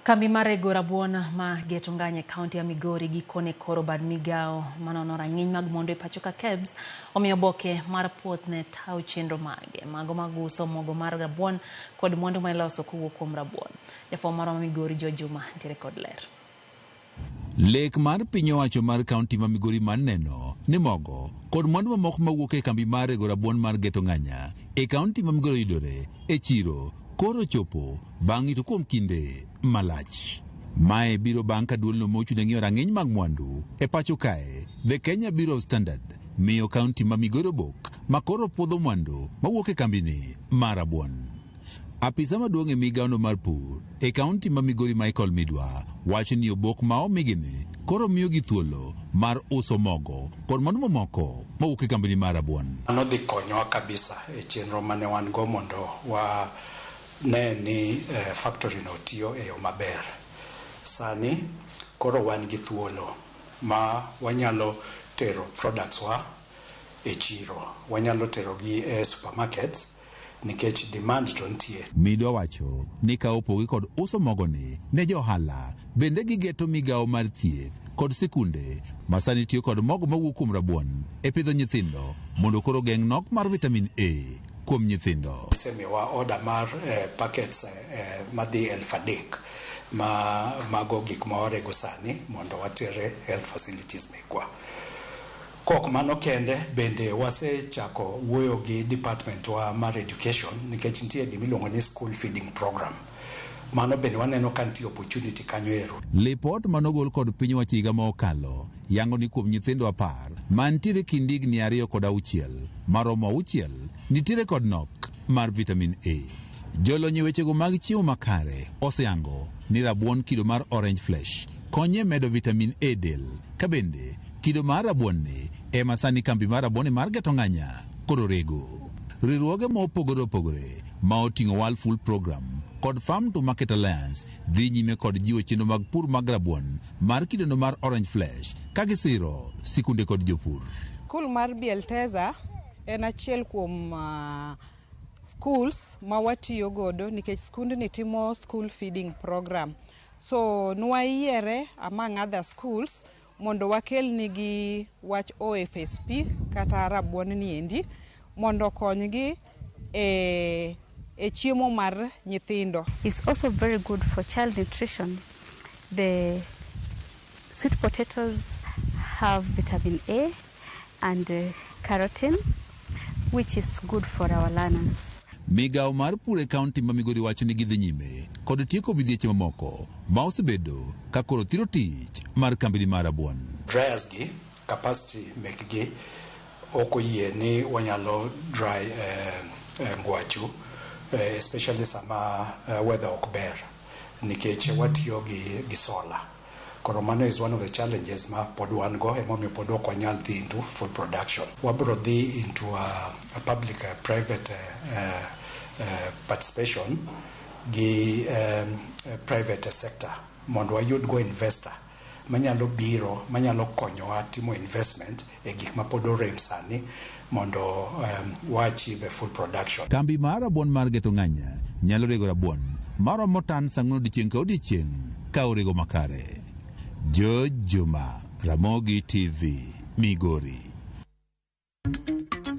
Kambi mar rego rabuon ma Geto Nganya e kaunti ya Migori gikone koro bad migawo manono rang'iny mag mwandu e pacho ka KEBS omiyo oboke mar puoth ne tayo chenro mage mago mag uso mogo mar rabuon kod mwandu ma iloso kowuok kuom rabuon. Jafwambo marwa ma Migori George Juma nitiere kod ler. Lek mar piny owacho mar kaunti ma Migori mar neno ni mogo kod mwandu mamoko mawuok e kambi mar rego rabuon mar Geto Nganya e kaunti ma Migori yudore e chiro koro ochopo bang' rito kuom kinde malach. Mae biro bang' ka duolno mochung' ne ng'iyo rang'iny mag mwandu e pacho kae, The Kenya Bureau of Standard, miyo kaunti ma Migori obok ma koro puodho mwandu mawuok e kambini mar rabuon. Apisa maduong' e migawono mar pur e kaunti ma Migori Michael Midwa wacho ni obok ma omigini koro miyogi thuolo mar uso mogo kod mwandu mamoko mawuok e kambini mar rabuon. Mano dhi konyowa kabisa e chenro mane wan go mondo wa ne ni factory no tiyo e yo maber. Sani koro wan gi thuolo ma wanyalo tero products wa e chiro, wanyalo tero gi e supermarkets nikech demand to nitie. Midwa wacho ni ka opogi kod uso mogoni ne jo ohala, bende gigeto migawo mar thieth kod sikunde ma sani tiyo kod mogo mawuok kuom rabuon e pidho nyithindo mondo koro geng' nok mar vitamin A kuom nyithindo. Osemiwa order mar packets madhi 3000 ma mago gik ma warego sani mondo watere health facilities mekwa. Kok mano kende, bende wasechako wuoyo gi department wa mar education nikech nitie gima iluongo ni school feeding program. Mano bende waneno ka nitie opportunity kanyo ero. Lipot manogol kod piny owacho higa ma okalo yango ni kuom nyithindo 10 mantiere kind higni 2 kod 6 maromo 6 nitiere kod nok mar vitamin A. Jolony e wechego mag chiemo makare oseyango ni rabuon kido mar orange flesh konye medo vitamin A del ka bende kido mar rabuon ni ema sani kambi mar rabuon mar Geto Nganya koro rego. Riwruoge ma opogore opogore ma oting'o World Food Program kod Farm to Market Alliance dhi nyime kod jiwo chenro mag pur mag rabuon mar kidono mar orange flesh ka gisiro sikunde kod jopur. Skul mar Bielteza en achiel kuom schools ma watiyo godo nikech skundni timo school feeding program. So nwayiere among other schools mondo wakel nigi wach OFSP kata rabuon ni endi mondo okonygi e chiemo mar nyithindo. It's also very good for child nutrition. The sweet potatoes have vitamin A and carotene, which is good for our learners. Migawo mar pur e kaunti ma Migori wacho ni gidhi nyime kod tieko midhieche mamoko ma osebedo ka koro thiro tich mar kambini mar rabuon. Dryers gi capacity mekgi ok oyie ni wanyalo dry ngwachu especially sama weather ok ber nikech watiyo gi solar. Koro mano is one of the challenges ma pod wan go, emomiyo pod ok wanyal dhi into full production. Wabro dhi into a public private participation gi private sector mondo wayud go investor manyalo biro manyalo konyowa timo investment e gik ma pod orem sani mondo wa achieve a full production. Kambi mar rabuon mar Geto Nganya nyalo rego rabuon maromo tan 4 odiechieng' ka odiechieng' ka orego makare. George Juma, Ramogi TV, Migori.